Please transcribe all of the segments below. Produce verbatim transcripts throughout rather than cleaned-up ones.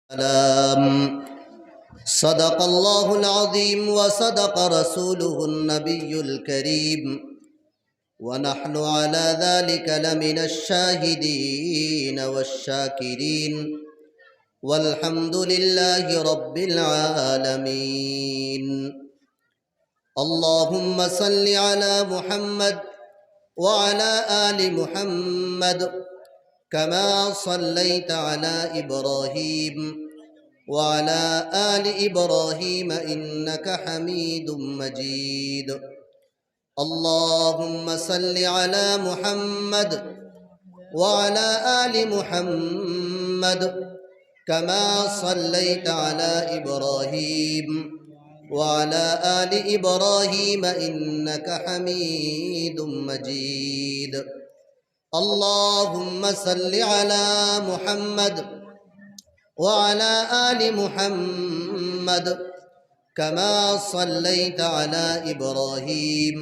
السلام. صدق الله العظيم وصدق رسوله النبي الكريم، ونحن على ذلك لمن الشاهدين والشاكرين، والحمد لله رب العالمين. اللهم صل على محمد وعلى آل محمد كما صليت على إبراهيم وعلى آل إبراهيم إنك حميد مجيد. اللهم صل على محمد وعلى آل محمد كما صليت على إبراهيم وعلى آل إبراهيم إنك حميد مجيد. اللهم صل على محمد وعلى آل محمد كما صليت على إبراهيم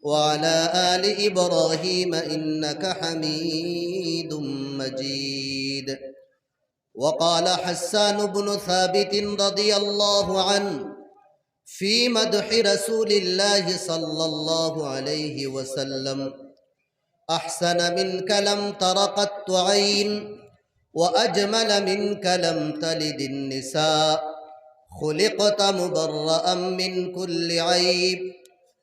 وعلى آل إبراهيم إنك حميد مجيد. وقال حسان بن ثابت رضي الله عنه في مدح رسول الله صلى الله عليه وسلم: أحسن منك لم تر قط عين، وأجمل منك لم تلد النساء، خلقت مبرأ من كل عيب،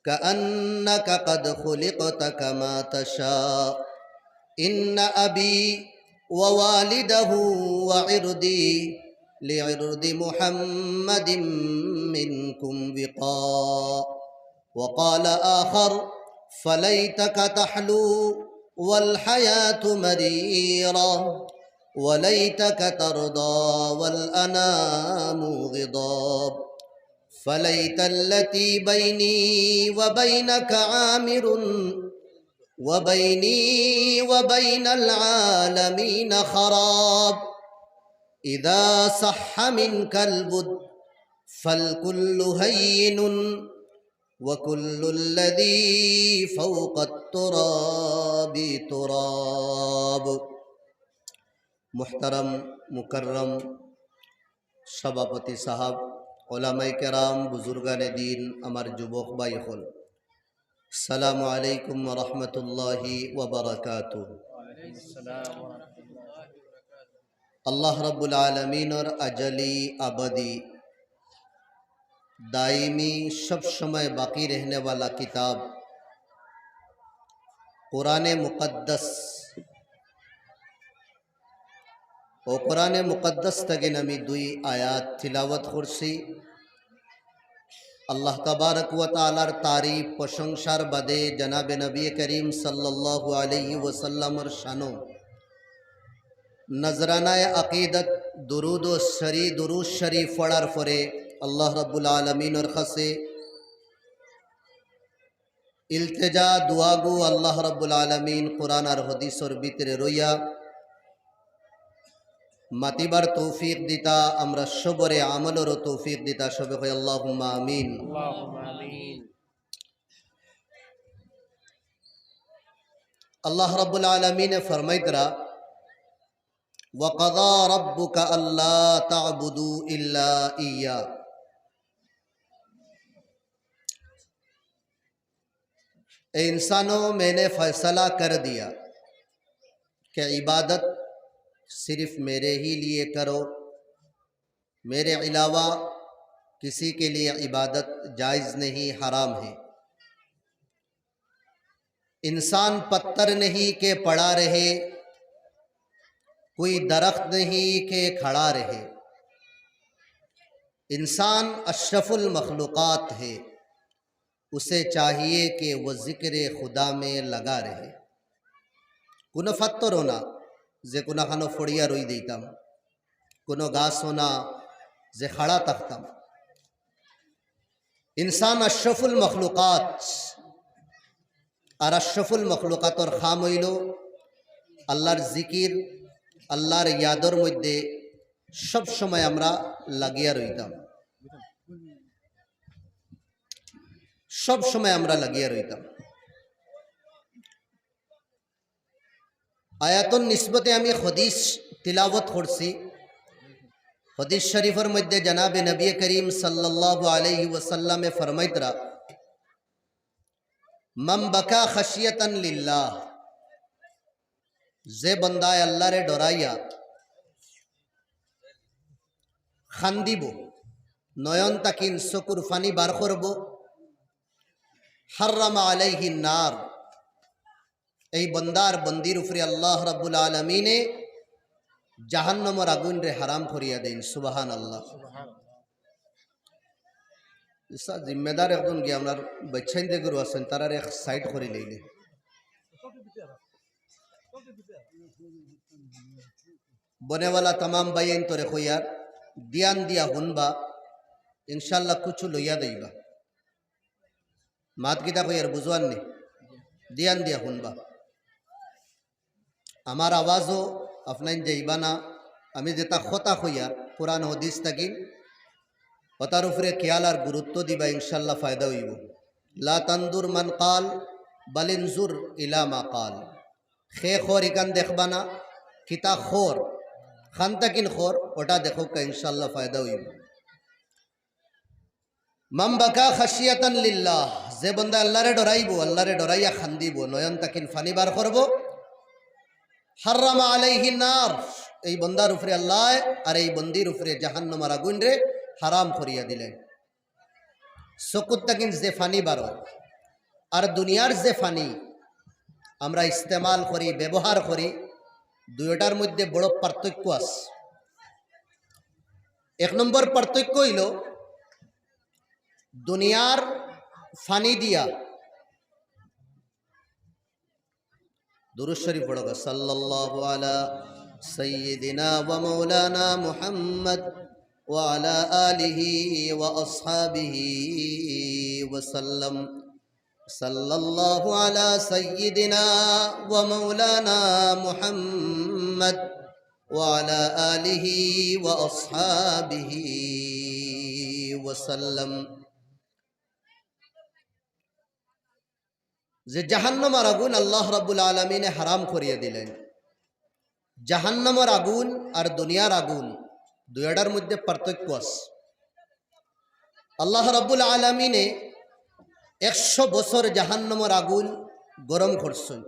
كأنك قد خلقت كما تشاء. إن أبي ووالده وعرضي لعرض محمد منكم وقاء. وقال آخر: فليتك تحلو والحياة مريرة، وليتك ترضى والأنام غضاب، فليت التي بيني وبينك عامر، وبيني وبين العالمين خراب. إذا صح منك الود فالكل هين، وكل الذي فوق التراب تراب. محترم، مكرم সভাপতি সাহেব, ওলামায়ে কেরাম, বুজুর্গানে দ্বীন, আমার যুবক ভাই অকল, আসসালামু আলাইকুম ওয়া রাহমাতুল্লাহি ওয়া বারাকাতুহু। আল্লাহ রাব্বুল আলামিনর আজালি, আবাদি, দাইমি, সব সময় বাকি রহনে ওয়ালা কিতাব কোরআনে মুকাদ্দাস। ও কোরআনে মুকাদ্দাস থাকি আমি দুই আয়াত তিলাওয়াত করছি। আল্লাহ তাবারক ওয়া তাআলার তারিফ, প্রশংসার বাদে জনাবে নবী করিম সাল্লাল্লাহু আলাইহি ওয়াসাল্লামর শানো নজরানায়ে আকিদত, দুরুদ ও শরি-, দুরুদ শরিফ পড়ার পরে আল্লাহ রাব্বুল আলামিনর কাছে ইলতেজা, দোয়াগু আল্লাহ রাব্বুল আলামিন কোরআন আর হাদিসর ভিতরে রইয়া মাতিবার তৌফিক দিতা, আমরা সবরে আমলরও তৌফিক দিতা। সবে কই আল্লাহুম্মা আমিন। আল্লাহুম্মা আমিন। আল্লাহ রাব্বুল আলামিনে ফরমাইতরা, "ওয়া কাযা রাব্বুকা আল্লা তা'বুদু ইল্লা ইয়্যা।" اے انسانوں، میں نے فیصلہ کر دیا کہ عبادت صرف میرے ہی لیے کرو، میرے علاوہ کسی کے لیے عبادت جائز نہیں، حرام ہے۔ انسان پتھر نہیں کہ پڑا رہے، کوئی درخت نہیں کہ کھڑا رہے۔ انسان اشرف المخلوقات ہے، اسے چاہیے کہ وہ ذکر خدا میں لگا رہے۔ কুনু পাত্থরও না যে কুনুখানো পড়িয়া রই দিতাম, কুনু গাছও না যে খাড়া থাকতাম। ইনসান আশরাফুল মখলুকাত, আর আশরাফুল মখলুকাতর কাম অইলো আল্লাহর জিকির, আল্লাহর ইয়াদর মধ্যে সব সময় আমরা লাগিয়া রইতাম, সব সময় আমরা লাগিয়া রইতাম। আয়াতর নিসবতে আমি হাদিস তিলাওয়াত করছি। হাদিস শরীফর মধ্যে জনাবে নবী করিম সাল্লাল্লাহু আলাইহি ওয়াসাল্লামে ফরমাইতরা, "মান বাকা খাশিয়াতান লিল্লাহ", যে বন্দায় আল্লাহরে ডরাইয়া খান্দিব, নয়ন তাকিন চকুর পানি বার করব, হাররামা আলাইহিন নার, এই বন্দার বন্দির উপরে আল্লাহ রাব্বুল আলামিনে জাহান্নামর আগুনরে হারাম করিয়া দেইন। সুবহানাল্লাহ। ইসা জিম্মেদার একজন গিয়া আপনার বাচ্চাইন যেগুলো আছেন, তারার এক সাইড করি লইলে। বনেওয়ালা তামাম ভাইয়াইন তরে কইয়ার, ধ্যান দিয়া হুনবা, ইনশাআল্লাহ কিছু লইয়া দেইবা। মাত কিতা কইয়ার বুঝুয়ার নি? ধ্যান দিয়া হুনবা। আমার আওয়াজও আপনাইন যাইবা না। আমি যেটা কথা কইয়ার কোরআন হাদিস থাকি, কথার উপরে খেয়াল আর গুরুত্ব দিবা, ইনশাআল্লাহ ফায়দা অইব। লা তানজুর মান কাল, বালিনজুর ইলা মা কাল। খে খর ইখান দেখবা না, কিতা খর, খান তাকিন খর, ওটা দেখউক্কা, ইনশাআল্লাহ ফায়দা অইব। মান বাকা খাশিয়াতান লিল্লাহ, যে বন্দা আল্লাহরে ডরাইব, আল্লাহরে ডরাইয়া খান্দিব, নয়ন তাকিন পানি বার করব, হাররামা আলাইহি নার, এই বন্দার উপরে আল্লাহ আর এই বন্দির উপরে জাহান্নামর আগুনরে হারাম করিয়া দিলেন। চকুর তাকিন যে পানি বার অয়, আর দুনিয়ার যে পানি আমরা ইস্তেমাল করি, ব্যবহার করি, দুইটার মধ্যে বড় পার্থক্য আছে। এক নম্বর পার্থক্য অইল, দুনিয়ার পানি দিয়া, দুরূদ শরীফ পড়ো, সাল্লাল্লাহু আলা সাইয়্যিদিনা ওয়া মাওলানা মুহাম্মদ ওয়া আলা আলিহি ওয়া আসহাবিহি ওয়া সাল্লাম। সাল্লাল্লাহু আলা সাইয়্যিদিনা ওয়া মাওলানা মুহাম্মদ ওয়া আলা আলিহি ওয়া আসহাবিহি ওয়া সাল্লাম। যে জাহান্নামর আগুন আল্লাহ রাব্বুল আলামিনে হারাম করিয়া দিলেন। জাহান্নামর আগুন আর দুনিয়ার আগুন, দুইটার মধ্যে পার্থক্য আছে। আল্লাহ রাব্বুল আলামিনে একশো বছর জাহান্নামর আগুন গরম করছইন।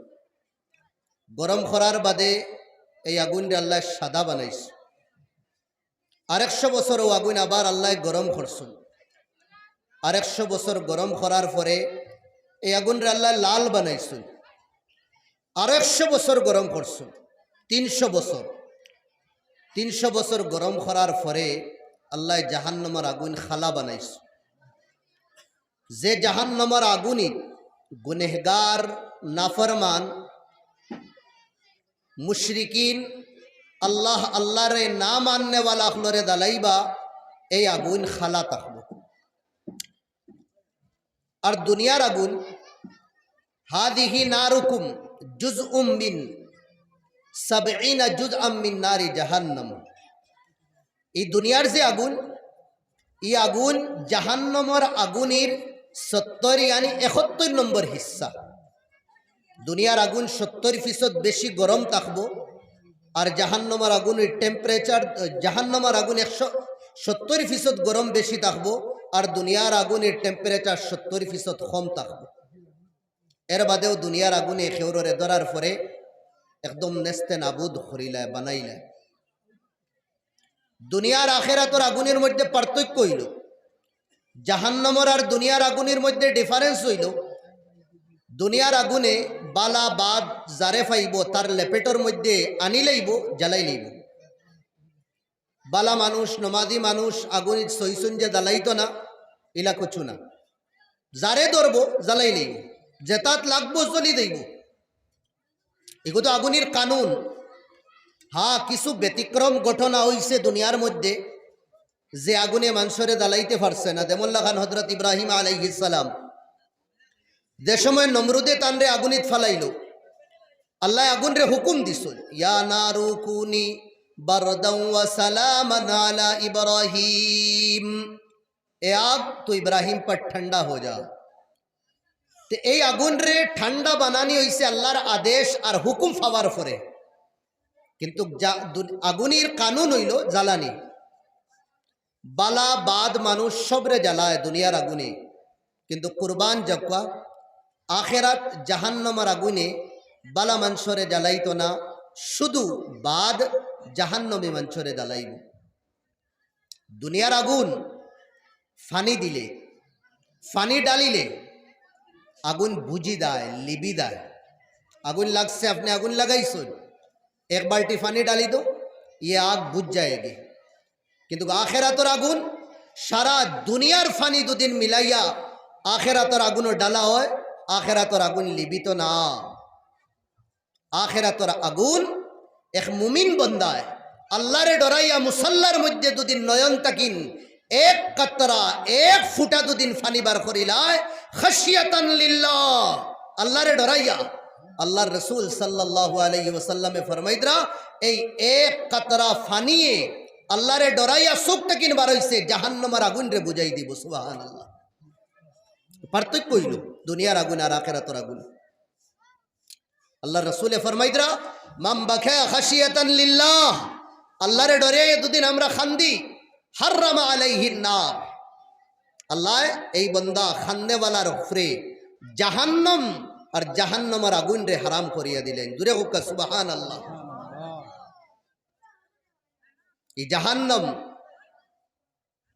গরম করার বাদে এই আগুনরে আল্লাহ সাদা বানাইছইন। আরেকশো বছর অউ আগুন আবার আল্লাহ গরম করছইন। আরেকশো বছর গরম করার পরে এই আগুনরে আল্লাহ লাল বানাইছইন। আরেকশো বছর গরম করছইন, তিনশো বছর। তিনশো বছর গরম করার পরে আল্লাহ জাহান্নামর আগুন কালা বানাইছইন। যে জাহান্নামর আগুনে গুনেহগার, নাফরমান, মুশরিকিন, আল্লাহ, আল্লাহরে না মাননেওয়ালা অকলরে জ্বালাইবা, এই আগুন কালা থাকবো। আর দুনিয়ার আগুন, হাদিহি নারুকুম জুজউম মিন সাবঈনা জুজআম মিন নারি জাহান্নাম। এই দুনিয়ার যে আগুন, ই আগুন জাহান্নামর আগুনের সত্তর, ইয়ানি একাত্তর নম্বর হিস্সা। দুনিয়ার আগুন সত্তর ফিসদ বেশি গরম থাকবো, আর জাহান্নামর আগুনের টেম্পারেচার, জাহান্নামর আগুন একশো সত্তর ফিসদ গরম বেশি থাকবো, আর দুনিয়ার আগুনের টেম্পারেচার সত্তর ফিসদ কম থাকবো। এর বাদেও দুনিয়ার আগুনে কেউররে ধরার পরে একদম নেস্তে নাবুদ করিলায়, বানাইলায়। দুনিয়ার আখেরাতর আগুনের মধ্যে পার্থক্য অইল, জাহান্নামর আর দুনিয়ার আগুনের মধ্যে ডিফারেন্স অইল, দুনিয়ার আগুনে বালা বাদ যারে পাইব তার লেপেটর মধ্যে আনি লাইব, জ্বালাই লাইব। বালা মানুষ, নমাজি মানুষ আগুনিত সইছইন যে জ্বালাইতো না, ইলা কিছু না। যারে ধরবো, জ্বালাই লাইব। যেতাত লাগবো, জ্বলি যাইব। এগু তো আগুনির কানুন। হ্যাঁ, কিছু ব্যতিক্রম ঘটনা অইছে দুনিয়ার মধ্যে, যে আগুনে মানষরে জ্বালাইতে পারছে না। যেমন লাখান হযরত ইব্রাহিম আলাইহিস সালাম, যে সময় নমরুদে তানরে আগুনিত ফালাইল, আল্লায় আগুনরে হুকুম দিছইন, "ইয়া নারু কুনি বারদাও ওয়া সালামান আলা ইব্রাহিম।" এ আগ, তো ইব্রাহিম পর ঠান্ডা হো যা। তে এই আগুনরে ঠান্ডা বানানি অইছে আল্লাহর আদেশ আর হুকুম পাওয়ার পরে। কিন্তু যা-, দু-, আগুনির কানুন অইল জ্বালানি। বালা বাদ মানুষ সবরে জ্বালায় দুনিয়ার আগুনে, কিন্তু কুরবান যাউক্কা, আখেরাত জাহান্নামর আগুনে বালা মানষরে জ্বালাইতো না, শুধু বাদ জাহান্নামী মানষরে জ্বালাইবো। দুনিয়ার আগুন ফানি দিলে, ফানি ডালিলে আগুন বুঝি দেয়, লিবি দেয়। আগুন লাগছে, আপনে আগুন লাগাইছইন, এক বালটি ফানি ডালি দেও, ইয়ে আগ বুঝ যায়গি। কিন্তু আখেরাতর আগুন, সারা দুনিয়ার ফানি দুদিন মিলাইয়া আখেরাতর আগুনো ডালা অয়, আখেরাতর আগুন লিবিতো না। আখেরাতর আগুন এক মুমিন বন্দায় আল্লারে ডরাইয়া মুসল্লার মধ্যে দুদিন নয়ন তাকিন এক কাতরা, এক ফুটা দুদিন ফানি বার করিলায়, খাশিয়াতান লিল্লাহ, আল্লারে ডরাইয়া। আল্লার রসুল সাল্লাল্লাহু আলাইহি ওয়াসাল্লামে ফরমাইতরা, এই এক কাতরা ফানিয়ে আল্লারে ডরাইয়া চউখ তাকিন বার অইছে, জাহান্নামর আগুনরে বুঝাই দিবো। সুবহানাল্লাহ। পার্থক্য অইলো দুনিয়ার আগুন আর আখেরাতর আগুন। আল্লার রসুলে ফরমাইতরা, মান বাকা খাশিয়াতান লিল্লাহ, আল্লারে ডরাইয়া দুদিন আমরা খান্দি, হাররামা আলাইহিন নার, আল্লায় এই বন্দা খান্দেওয়ালার উপরে জাহান্নাম আর জাহান্নামর আগুনরে হারাম করিয়া দিলেন। জুরে কউক্কা সুবহানাল্লাহ। এই জাহান্নাম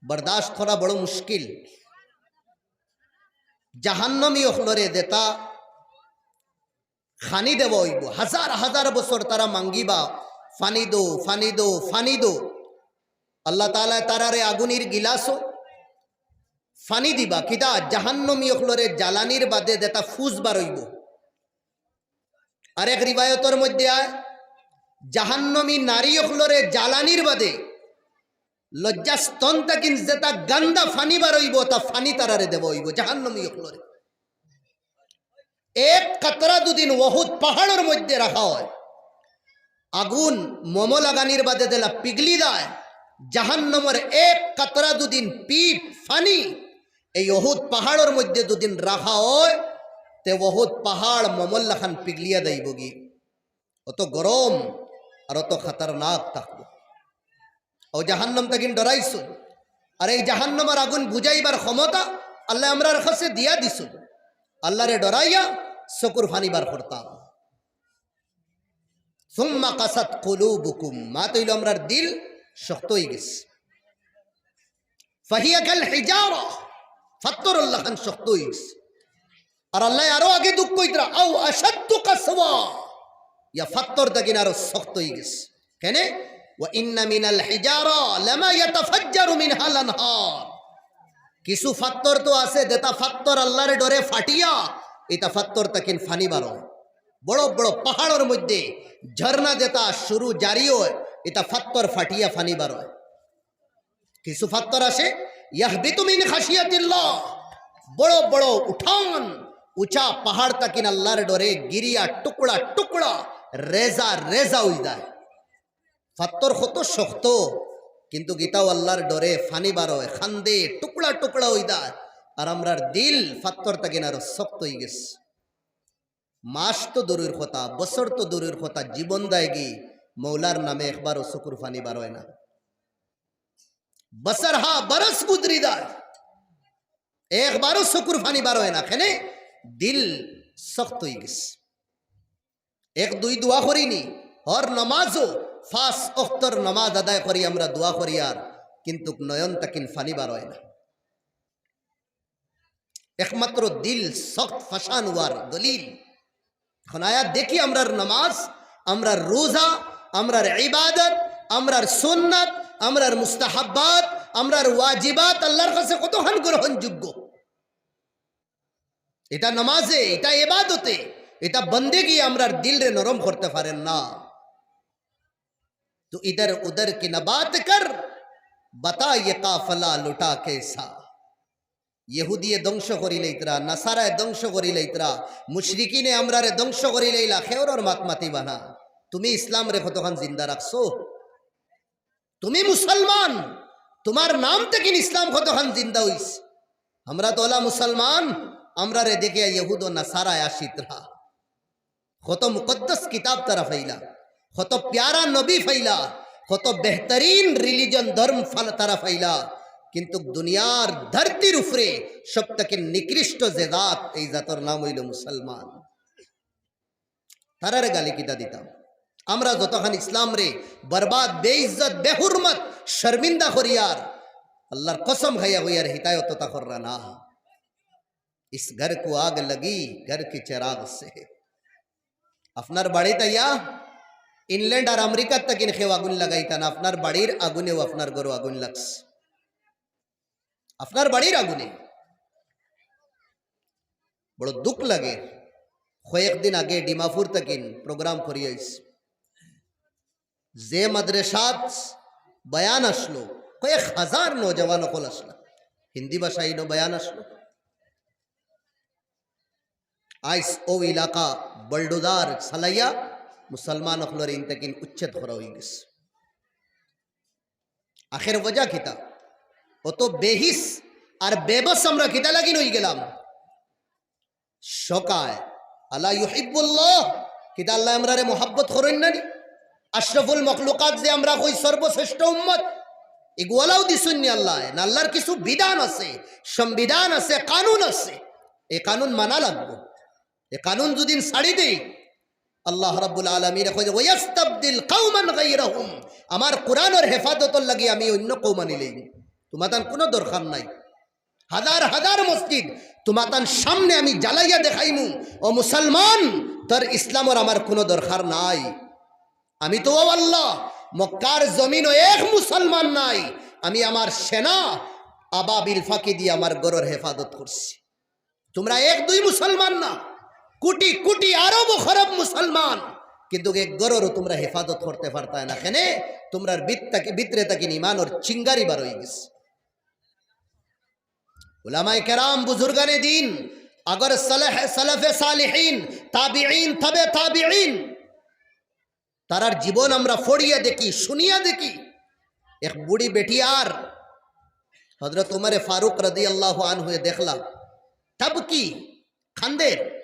বরদাস্ত করা বড় মুশকিল। জাহান্নামী অকলরে যেতা খানি দেওয়া অইবো, হাজার হাজার বছর তারা মাঙ্গিবা, ফানি দেও, ফানি দেও, ফানি দেও। আল্লাহ তাআলায় তারারে আগুনির গিলাসো ফানি দিবা। কিতা? জাহান্নামী অকলরে জ্বালানির বাদে যেতা ফুজ বার অইবো। আরেক রিওয়ায়তর মধ্যে আয়, জাহান্নামী নারী অকলরে জ্বালানির বাদে লজ্জাস্তন তাকিন যেতা গান্দা ফানি বার অইবো, অতা ফানি তারারে দেওয়া অইবো, জাহান্নামী অকলরে। এক কাতরা দুদিন উহুদ পাহাড়র মধ্যে রাখা অয়, আগুন মমো লাগানির বাদে যেলা পিগলি যায়, জাহান্নামর এক কাতরা দুদিন পিপ ফানি এই উহুদ পাহাড়র মধ্যে দুদিন রাখা অয়, তে উহুদ পাহাড় মমর লাখান পিগলিয়া যাইবোগি। অত গরম আর অত খাতারনাক থাকবো। অউ জাহান্নাম তাকিন ডরাইছইন। আর এই জাহান্নামর আগুন বুঝাইবার ক্ষমতা আল্লায় আমরার কাছে দিয়া দিছইন। আল্লারে ডরাইয়া চকুর ফানি বার করতাম। সুম্মা কাসাত কুলুবুকুম, মাত অইলো আমরার দিল শক্ত অইগেছে। ফাহিয়া কাল হিজারা, ফাত্তরর লাখান শক্ত অইগেছে। আর আল্লায় আরো আগে দুঃখ কইতরা, আও আশাদ্দু কাসওয়া, ইয়া ফাত্তর তাকিন আরো শক্ত অইগেছে। কেনে? ওয়া ইন্না মিনাল হিজারা লামা ইয়াতাফাজ্জারু মিনহাল আনহার। কিছু ফাত্তর তো আছে, যেতা ফাত্তর আল্লারে ডরে ফাটিয়া, ইতা ফাত্তর তাকিন ফানি বারয়। বড় বড় পাহাড়র মধ্যে ঝর্ণা যেতা শুরু জারি অয়, ইতা ফাত্তর ফাটিয়া ফানি বারয়। কিছু ফাত্তর আছে, ইয়াহবিতু মিন খাশিয়াতিল্লাহ, বড় বড় উঠান, উচা পাহাড় তাকিন আল্লার ডরে গিরিয়া টুকরা টুকরা, রেজা রেজা অইযায়। ফাত্তর কত শক্ত, কিন্তু ইতাও আল্লার ডরে ফানি বারয়, খান্দে, টুকরা টুকরা অইযায়। আর আমরার দিল ফাত্তর তাকিন আরো শক্ত অইগেছে। মাস তো দূরর কথা, বছর তো দূরর কথা, জীবন যায়গি, মৌলার নামে একবারও চকুর ফানি বারয় না। বছর হা বরস গুজরি যায়, একবারও চকুর ফানি বারয় না। কেনে? দিল শক্ত অইগেছে। এক দুই দোয়া করিনি, হর নমাজও, পাঁচ অক্তর নমাজ আদায় করি আমরা, দোয়া করি আর, কিন্তুক নয়ন তাকিন ফানি বারয় না। একমাত্র দিল শক্ত ফাশান অওয়ার দলিল। এখন আয়া দেখি আমরার নমাজ, আমরার রোজা, আমরার ইবাদত, আমরার সুন্নাত, আমরার মুস্তাহাব্বাত, আমরার ওয়াজিবাত আল্লার কাছে কতখান গ্রহণযোগ্য। ইতা নমাজে, ইতা ইবাদতে, ইতা বন্দেগি আমরার দিলরে নরম করতে পারের না। তো ইধর উধর কি না বাত কর, বাতা ইয়ে কাফলা লুটা কেসা। ইহুদিয়ে ধ্বংস করিলাইতরা, নাসারায় ধ্বংস করিলাইতরা, মুশরিকিনে আমরারে ধ্বংস করিলাইলা, কেউরর মাত মাতিবা না। তুমি ইসলামরে কতখান জিন্দা রাখছো? তুমি মুসলমান, তুমার নাম তাকিন ইসলাম কতখান জিন্দা অইছে। আমরা তো অলা মুসলমান, আমরারে দেখিয়া ইহুদ ও নাসারায় আসিতরা। কত মুকদ্দস কিতাব তারা পাইলা, কত প্যারা নবী পাইলা, কত বেহতরিন রিলিজন, ধর্ম ফাল-, তারা ফাইলা, কিন্তু দুনিয়ার ধরতির উপরে সব থাকি নিকৃষ্ট যে জাত, এই জাতর নাম অইলো মুসলমান। তারারে গালি কিতা দিতাম? আমরা যতখান ইসলামরে বরবাদ, বেইজ্জত, বেহুরমত, শর্মিন্দা করিয়ার, আল্লাহর কসম খাইয়া কইয়ার, হিতায়ও তো তা কররা না। ইস ঘর কো আগ লাগি ঘর কে চিরাগ সে। আপনার বাড়িত আইয়া ইংল্যান্ড আর আমেরিকার থাকি কেউ আগুন লাগাইতা না, আপনার বাড়ির আগুনেও আপনার ঘরো আগুন লাগছে, আপনার বাড়ির আগুনে। বড় দুঃখ লাগে। কয়েকদিন আগে ডিমাপুর থাকি প্রোগ্রাম করি আইছি, যে মাদ্রাসাত বয়ান আসলো, কয়েক হাজার নওজোয়ান অকল আসলা, হিন্দি ভাষাইন বয়ান আসলো। আইজ অউ এলাকা বুলডোজার চালাইয়া মুসলমান অকলরে ইন থাকি উচ্ছেদ করা অইগেছে। আখের ওয়াজা কিতা? অত বেহিস আর বেবস আমরা কিতা লাগিন অইগেলাম? শোকায়, আলা ইউহিব্বুল্লাহ, কিতা আল্লায় আমরারে মহব্বত করইন না নি? আশরাফুল মখলুকাত যে আমরা কই সর্বশ্রেষ্ঠ উম্মত, ইগুয়ালাও দিছইন নি আল্লায়? না, আল্লার কিছু বিধান আছে, সংবিধান আছে, কানুন আছে, এই কানুন মানা লাগবো। এই কানুন যুদি ছাড়ি দেই, আল্লাহ রাব্বুল আলামিন কইন, "ওয়াস্তাবদিল কওমান গায়রাহুম", আমার কোরআনর হেফাজতর লাগি আমি অইন্য কওম আনিলাইমু, তুমাতান কুনু দরকার নাই। হাজার হাজার মসজিদ তুমাতান সামনে আমি জ্বালাইয়া দেখাইমু, ও মুসলমান, তোর ইসলামর আমার কুনু দরকার নাই। আমি তো, ও আল্লাহ, মক্কার জমিনো এক মুসলমান নাই, আমি আমার সেনা আবাবিল পাখি দিয়া আমার ঘরর হেফাজত করছি। তুমরা এক দুই মুসলমান না, কুটি কুটি আরব খরব মুসলমান, কিন্তু এক ঘররও তুমরা হেফাজত করতে পারতায় না। কেনে? তুমরার ভিত থাকি, ভিতরে থাকি ইমানর চিঙ্গারি বার অইগেছে। উলামায়ে কেরাম, বুজুর্গানে দিন, আগর সালেহ, সালাফে সালিহিন, তাবিঈন, তাবে তাবিঈন, তারার জীবন আমরা পড়িয়া দেখি, শুনিয়া দেখি। এক বুড়ি বেটিয়ার হযরত উমরে ফারুক রাদিয়াল্লাহু আনহুয়ে দেখলা, তাবকি, কান্দের।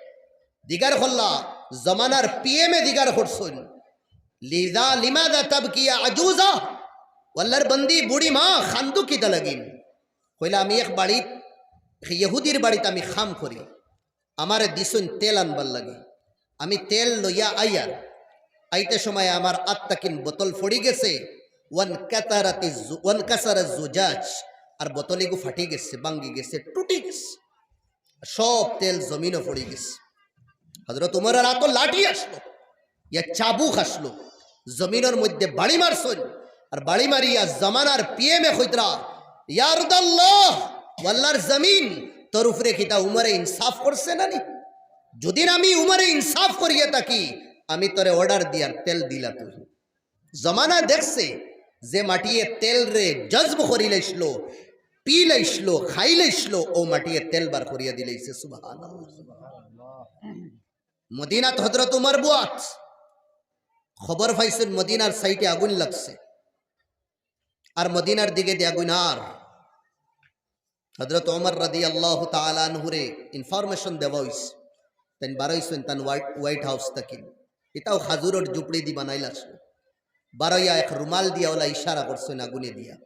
জিগার করলা, জমানার পিএমে জিগার করছইন, "লিজা, লিমাজা তাবকি ইয়া আজুজা?" ও আল্লার বন্দি, বুড়ি মা, কান্দো কিতা লাগিন? কইলা, "আমি এক বাড়িত, এক ইহুদির বাড়িত আমি কাম করি।" আমারে দিছইন তেল আনবার লাগি। আমি তেল লইয়া আইয়ার, আইতে সময় আমার আত থাকিন বোতল পড়ি গেছে, ওয়ান কাতারাতি জু-, ওয়ান কাসারা জুজাজ, আর বোতল ইগু ফাটি গেছে, ভাঙ্গি গেছে, টুটি গেছে, সব তেল জমিনো পড়ি গেছে। হযরত উমরর আতো লাঠি আসলো, ইয়া চাবুক আসলো, জমিনর মধ্যে বাড়ি মারছইন। আর বাড়ি মারিয়া জমানার পিএমে কইতরা, "ইয়া আরদাল্লাহ, ও আল্লার জমিন, তোর উপরে কিতা উমরে ইনসাফ করছে না নি? যুদি আমি উমরে ইনসাফ করিয়া থাকি, আমি তোরে অর্ডার দিয়ার তেল দিলা তুই।" জমানা দেখছে যে মাটিয়ে তেলরে জজব করি লাইছলো, পি লাইছলো, খাই লাইছলো, ও মাটিয়ে তেল বার করিয়া দিলাইছে। সুবহানাল্লাহ। মদিনাত হযরত উমর বুয়াত, খবর পাইছইন মদিনার সাইডে আগুন লাগছে, আর মদিনার দিকেদি আগুন। আর হযরত উমর রাদিয়াল্লাহু তাআলা আনহুরে ইনফরমেশন দেওয়া অইছে, তাইন বারইছইন তান হোয়াইট, হোয়াইট হাউস থাকি। ইতাও খাজুরর ঝুপড়িদি বানাইল আছে। বারইয়া এক রুমাল দিয়া অলা ইশারা করছইন আগুনে দিয়া।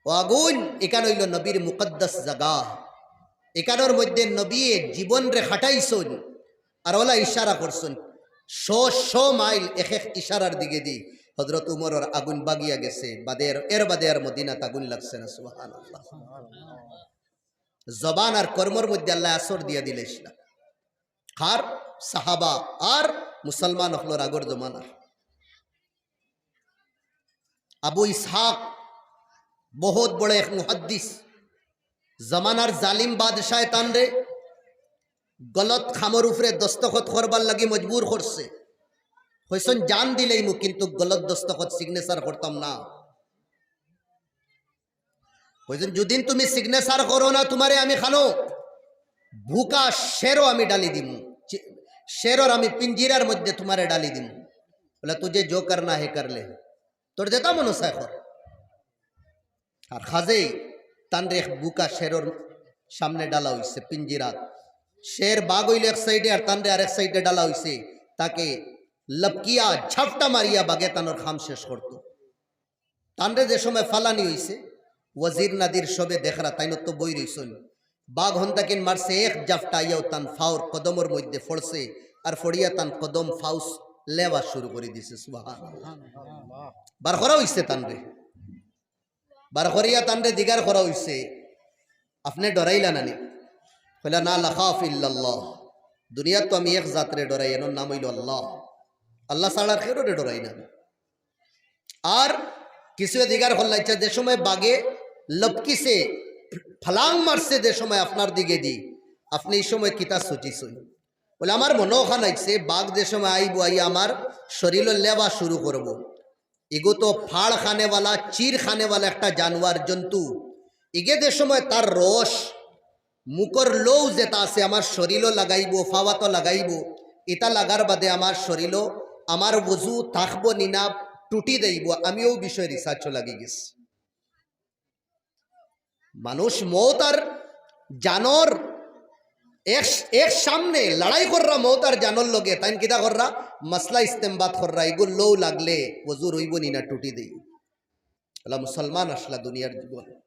ও আগুন, ইখান অইলো নবীর মুকদ্দস জাগা। ইখানর মধ্যে নবীয়ে জীবনরে খাটাইছইন, আর অলা ইশারা করছইন। শ শ মাইল এক এক ইশারার দিকেদি হযরত উমরর আগুন বাগিয়া গেছে, বাদে আর, এর বাদে আর মদিনাত আগুন লাগছে না। সুবহানাল্লাহ। জবান আর কর্মর মধ্যে আল্লায় আসর দিয়া দিলাইছলা। কার? সাহাবা আর মুসলমান অকলর আগর জমানার। আবু ইসহাক বহুত বড় এক মুহাদ্দিস। জমানার জালিম বাদশায় তানরে গলত খামর উপরে দস্তখত করবার লাগি মজবুর করছে। কইছইন, "জান দিলাইমু, কিন্তু গলত দস্তখত, সিগনেচার করতাম না।" কইছইন, "যুদিন তুমি সিগনেচার করো না, তুমারে আমি খানো বুকা শেরো আমি ডালি দিমু, চি-, শেরর আমি পিঞ্জিরার মধ্যে তুমারে ডালি দিমু।" বলে, "তুঝে জো করনা হে কর লে, তোর যেতা মনো চায় কর।" আর খাজেই তানরে এক বুকা শেরর সামনে ডালা অইছে পিঞ্জিরাত। শের বাঘ অইলো এক সাইডে, আর তানরে আরেক সাইডে ডালা অইছে, তাকে লপকিয়া ঝাপটা মারিয়া বাঘে তানর কাম শেষ করতো। তানরে যে সময় ফালানি অইছে, ওজির নাদির সবে দেখরা, তাইন তো বই রইছইন। বাঘ হন্তাকিন মারছে এক জাফটা, আইয়াও তান ফাওর কদমর মধ্যে পড়ছে, আর পড়িয়া তান কদম ফাউস লেওয়া শুরু করি দিছে। সুবহানাল্লাহ। বার করা অইছে তানরে, বার করিয়া তানরে জিগার করা অইছে, "আপনে ডরাইলা নানি?" কইলা, "না, লাখাফ ইল্লাল্লাহ, দুনিয়াত তো আমি এক জাতরে ডরাই, এনর নাম অইলো আল্লাহ। আল্লাহ ছাড়া আর কেউরে ডরাই না।" আর কিছু জিগার করলা, "আচ্ছা, যে সময় বাঘে লপকিছে, ফালাং মারছে যে সময় আপনার দিকেদি, আপনে ই সময় কিতা ছুটিছইন?" বলে, "আমার মনো অখান আইছে, বাঘ যে সময় আইবো, আইয়া আমার শরীলো লেওয়া শুরু করবো। ইগু তো ফাড় খানেওয়ালা, চির খানেওয়ালা একটা জানোয়ার, জন্তু। ইগে যে সময় তার রস, মুখর লৌ যেটা আছে, আমার শরীলো লাগাইবো, ফাওয়াতো লাগাইবো, ইটা লাগার বাদে আমার শরীলো আমার ওযু থাকবো নি না, টুটি দেইবো।" আমি অউ বিষয়ে researchও লাগি গেছি। মানুষ মউত আর জানর এক, এক সামনে লড়াই কররা মউত আর জানর লগে, তাইন কিতা কররা? মাসলা ইস্তেমবাত কররা, ইগুর লৌ লাগলে ওযু রইবো নি না, টুটি দেই। অলা মুসলমান আছলা দুনিয়ার জীবন।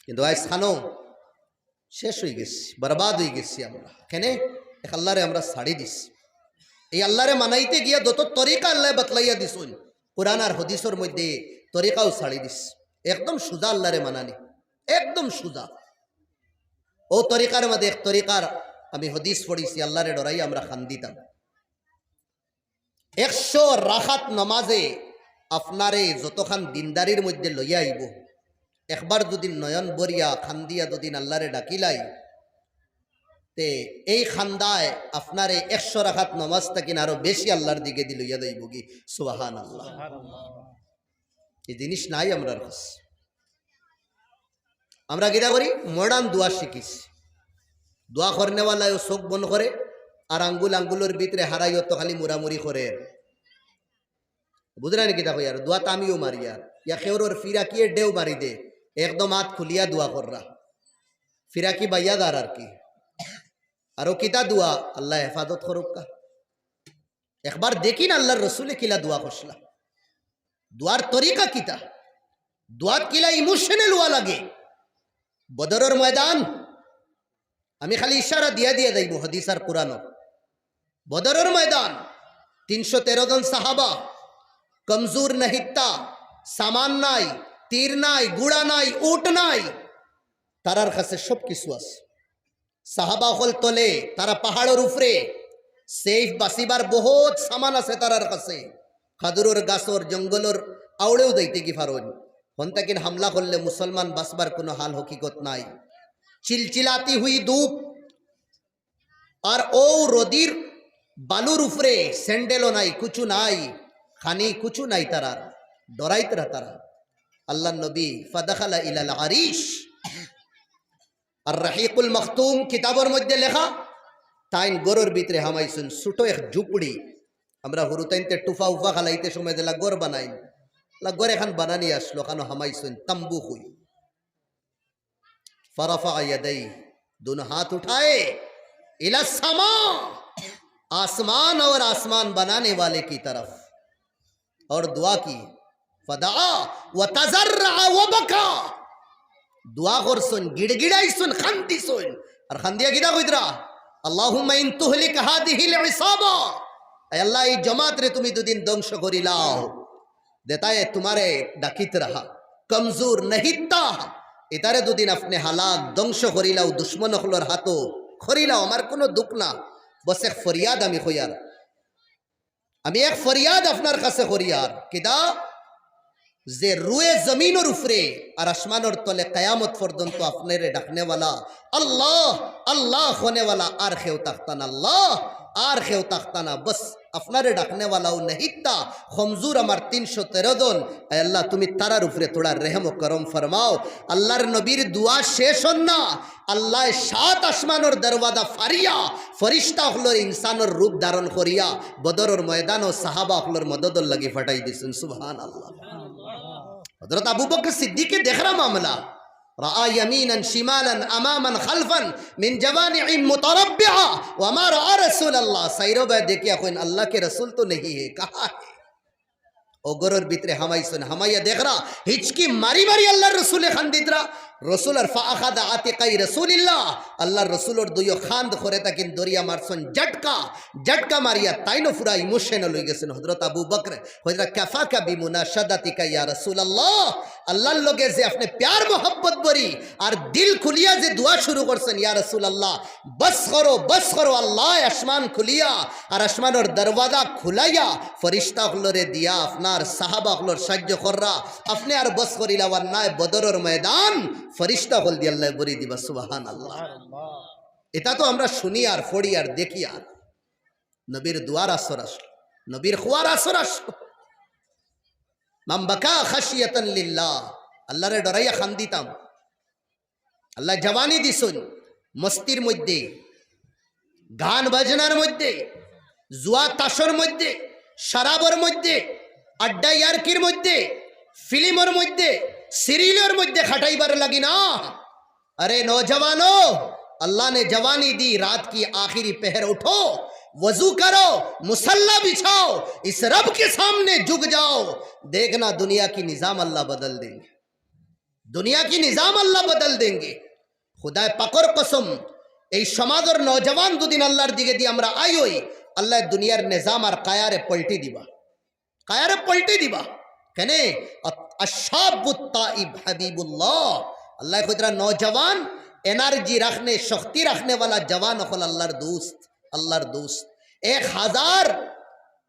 কিন্তু আইজ খানো শেষ অই গেছি, বরবাদ অই গেছি আমরা। কেনে? এক আল্লারে আমরা ছাড়ি দিছি। এই আল্লারে মানাইতে গিয়া যত তরিকা আল্লায় বাতলাইয়া দিছইন, কোরআন আর হাদিসর মধ্যে তরিকাও ছাড়ি দিছি। একদম সুজা আল্লারে মানানি, একদম সুজা। অউ তরিকার মধ্যে এক তরিকার আমি হাদিস পড়ছি, আল্লারে ডরাইয়া আমরা কান্দিতাম। একশো রাকাত নমাজে আপনারে যতখান দিনদারির মধ্যে লইয়া আইবো, একবার যুদি নয়ন ভরিয়া কান্দিয়া যুদি আল্লারে ডাকিলাই, তে এই কান্দায় আপনারে একশো রাকাত নমাজ থাকি আরো বেশি আল্লার দিকেদি লইয়া যাইবোগি। সুবহানাল্লাহ। ই জিনিস নাই আমরার কাছে। আমরা কিতা করি? Modern দোয়া শিখিছি। দোয়া করনেওয়ালায়ও চোখ বন্ধ করে, আর আঙ্গুল আঙ্গুলর ভিতরে হারাইও তো খালি মুড়ামুড়ি করে। বুঝরা নি কিতা কইয়ার? দোয়া তো আমিও মারিয়ার, ইয়া কেউরর ফিরাকিয়ে ঢেউ মারি দে, একদম আত খুলিয়া দোয়া কররা, ফিরাকি বাইয়া যার আর কি। আর অউ কিতা দোয়া, আল্লায় হেফাজত করউক্কা। একবার দেখিন আল্লার রসুলে কিলা দোয়া করছলা, দোয়ার তরিকা কিতা, দোয়াত কিলা emotional অওয়া লাগে। বদরর ময়দান, আমি খালি ইশারা দিয়া দিয়া যাইবো হাদিস আর কোরআনো। বদরর ময়দান, তিনশো তেরো জন সাহাবা, কমজোর নাহিত্তা, সামান নাই, তীর নাই, ঘুড়া নাই, উট নাই, তারার কাছে সব কিছু আছে। সাহাবা অকল তলে, তারা পাহাড়র উপরে, safe বাচিবার বহুত সামান আছে তারার কাছে। খাজুরর গাছর, জঙ্গলর আউড়েও যাইতে কি পারইন। হন্তাকিন হামলা করলে মুসলমান বাচবার কুনু হাল হকিকত নাই। চিলচিলাতি হুই ধূপ, আর অউ রদির বালুর উপরে স্যান্ডেলও নাই, কুচু নাই, খানি কুচু নাই তারার, ডরাইতরা তারা। আল্লার নবী ফাদাখালা ইলাল আরিশ, আর রাহিকুল মখতুম কিতাবর মধ্যে লেখা, তাইন ঘরর ভিতরে হামাইছইন, ছোট এক ঝুপড়ি। আমরা হুরুতাইন্তে টুফা উফা খালাইতে সময় যেলা ঘর বানাইন, অলা ঘর এখান বানানি আছলো, অখানো হামাইছইন, তাম্বু কই। ফারাফা ইয়াদাই, দুনো হাত উঠায়ে, ইলা সামা, আসমান অর আসমান বানানে ওয়ালে কি তরফ। অর দোয়া কি? ফাদাআ ওয়া তাজাররা ওয়া বাকা। দোয়া করছইন, গিড়গিড়াইছইন, কান্দিছইন। আর কান্দিয়া কিতা কইতরা? আল্লাহুম্মা ইন তুহলিক হাদিহিল ইসাবা। আয় আল্লাহ, এই জমাতরে তুমি দুদিন ধ্বংস করিলাও। দেতায়ে তুমারে ডাকিতরা। কমজোর নাহিত্তা। ইতারে দুদিন আপনে হালাক, ধ্বংস করিলাও, দুশমন অকলর হাতো করিলাও, আমার কুনু দুখ না। বস এক ফরিয়াদ আমি কইয়ার। আমি এক ফরিয়াদ আপনার কাছে করিয়ার, কিতা? যে রুয়ে জমিনর উপরে আর আসমানর তলে কিয়ামত পর্যন্ত আপনারে ডাকনেওয়ালা, আল্লাহ, আল্লাহ কনেওয়ালা আর কেউ থাকতা না, আল্লাহ আর কেউ থাকতা না। বস আপনারে ডাকনেওয়ালাও নাহিত্তা, কমজোর আমার তিনশো তেরো জন। আয় আল্লাহ, তুমি তারার উপরে থুড়া রেহেম ও করম ফরমাও। আল্লার নবীর দোয়া শেষ অর না, আল্লায় সাত আসমানর দরওয়াজা ফাড়িয়া ফিরিস্তা অকলর ইনসানর রূপ ধারণ করিয়া বদরর ময়দানো সাহাবা অকলর মদদর লাগি ফাটাই দিছইন। সুবহানাল্লাহ। হযরত আবু বকর সিদ্দিকে দেখরা মামলা, رأى يمينا شمالا أماما خلفا من جوانح متربعة وما رأى رسول الله। চাইরোবায় দেখিয়া কইন, "আল্লাহ কে রসুল তো নেহি হে, কাহা হে?" অউ ঘরর ভিতরে হামাইছইন, হামাইয়া দেখরা, হিচকি মারি মারি আল্লাহর রসুলে কান্দিতরা। রসুলর فأخذ عاتقي رسول الله, আল্লাহর রসুলর দুইও কান্দ করে তাকিন ধরিয়া মারছইন ঝটকা, ঝটকা মারিয়া তাইনও পুরা emotional অইগেছইন। হযরত আবু বকর কইরা, "كفاك بمناشدتك يا رسول الله।" আল্লাহর লগে যে আপনে প্যার মোহাব্বত ভরি আর দিল খুলিয়া যে দোয়া শুরু করছইন, ইয়া রাসূলুল্লাহ, বস করো, বস করো, আল্লায় আসমান খুলিয়া আর আসমানর দরওয়াজা খুলাইয়া ফিরিশতা অকলরে দিয়া আপনার সাহাবা অকলর সাহায্য কররা, আপনে আর বস করিলা, ওয়ান্নায় বদরর ময়দান ফিরিশতা অকলদি আল্লায় ভরি দিবা। সুবহানাল্লাহ। ইতা তো আমরা শুনি আর পড়ি আর দেখি আর। নবীর দোয়ার আসর আসলো, নবীর খোয়ার আসর আসলো। মান বাকা খাশিয়াতান লিল্লাহ, আল্লাহরে ডরাইয়া কান্দিতাম। আল্লায় জওয়ানি দিছইন, মস্তির মধ্যে, গান বাজনার মধ্যে, জুয়া তাসর মধ্যে, শরাবর মধ্যে, আড্ডা ইয়ার্কির মধ্যে, ফিল্মর মধ্যে, সিরিয়ালর মধ্যে কাটাইবার লাগি না। अरे नौजवानों, अल्लाह ने जवानी दी, रात की आखिरी पहर उठो, वजू करो, मुसल्ला बिछाओ, इस रब के सामने झुक जाओ। देखना दुनिया की निजाम अल्लाह बदल देंगे, दुनिया की निजाम अल्लाह बदल देंगे। খুদায় পাকর কসম, এই সমাজর নওজওয়ান দুদিন আল্লাহর দিকে দি আমরা আইওই, আল্লায় দুনিয়ার নিজাম আর কায়ারে পল্টি দিবা। কায়ারে পল্টি দিবা। কেনে? আ-, আশ-শাবুত তাইব হাবিবুল্লাহ। আল্লায় কইতরা নওজওয়ান, energy রাখনে, শক্তি রাখনে ওয়ালা জওয়ান অকল আল্লাহর দোস্ত, আল্লাহর দোস্ত। এক হাজার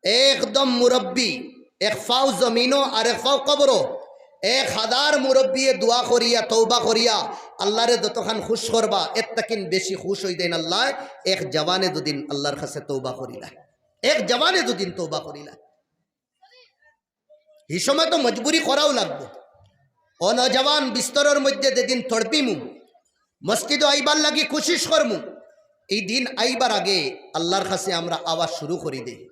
একদম মুরব্বি, এক ফাও জমিনো আর এক ফাও কবরো। এক হাজার মুরব্বিয়ে দোয়া করিয়া, তওবা করিয়া, আল্লাহরে যতখান খুশ করবা, এর তাকিন বেশি খুশ অইদেন আল্লায় এক জওয়ানে দুদিন আল্লাহর কাছে তওবা করিলা। এক জওয়ানে দুদিন তওবা করিলা। হি সময় তো মজবুরি করাও লাগবো। ও নওজওয়ান, বিস্তরর মধ্যে যেদিন তড়পিমু, মসজিদো আইবার লাগি কোশিশ করমু, এই দিন আইবার আগে আল্লাহর কাছে আমরা আওয়া শুরু করি দেই।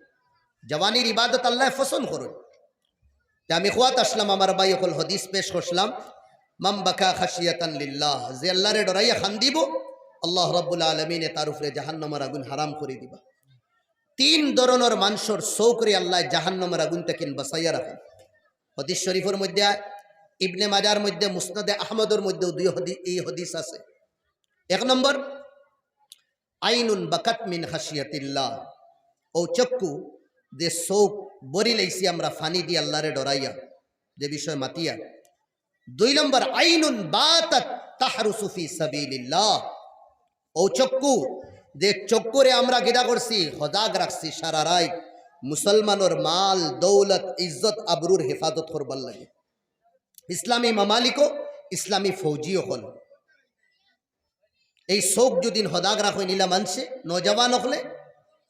জওয়ানির ইবাদত আল্লায় পছন্দ করইন। তে আমি খোয়াত আসলাম, আমার ভাই অকল হাদিস পেশ করছিলাম, মান বাকা খাশিয়াতান লিল্লাহ, যে আল্লাহরে ডরাইয়া কান্দিবো, আল্লাহ রাব্বুল আলামিনে তার উপরে জাহান্নামর আগুন হারাম করি দিবা। তিন ধরনর মানষর চউখরে আল্লায় জাহান্নামর আগুন তাকিন বাচাইয়া রাখইন। হাদিস শরীফর মধ্যে আয়, ইবনে মাজার মধ্যে, মুসনাদে আহমদর মধ্যেও দুই হাদি-, এই হাদিস আছে। এক নম্বর, আইনুন বাকাত মিন খাশিয়াতিল্লাহ, ও চক্ষু যে চউখ ভরি লাইছি আমরা পানি দি আল্লাহরে ডরাইয়া, যে বিষয় মাতিয়া। দুই নম্বর, আইনুন বাতাত তাহরুসু ফি সাবিলিল্লাহ, ও চক্ষু, যে চক্ষুরে আমরা গিদা করছি, সজাগ রাখছি সারা রাইত, মুসলমানর মাল, দৌলত, ইজ্জত, আবরুর হেফাজত করবার লাগি। ইসলামী মামালিকও, ইসলামী ফৌজি অকল। এই চউখ যুদিন সজাগ রাখইন ইলা মানষে, নওজওয়ান অকলে,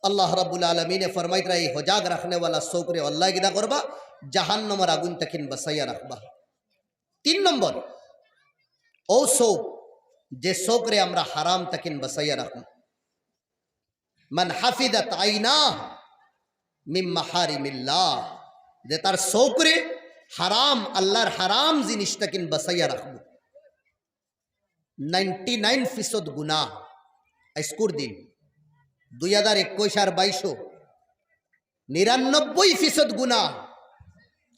আল্লাহ রাব্বুল আলামিনে ফরমাইতরা, এই সজাগ রাখনেওয়ালা চউখরে আল্লায় গিদা করবা, জাহান্নামর আগুন তাকিন বাচাইয়া রাখবা। তিন নম্বর, ও চউখ, যে চউখরে আমরা হারাম তাকিন বাচাইয়া রাখমু। মান হাফিজাত আইনাহ মিন মাহারিমিল্লাহ, যে তার চউখরে হারাম, আল্লাহর হারাম জিনিস তাকিন বাচাইয়া রাখমু। নাইনটি নাইন ফিসদ গুনাহ আইজকুর দিন, দুই হাজার একুশ আর বাইশও, নিরানব্বই ফিসদ গুনাহ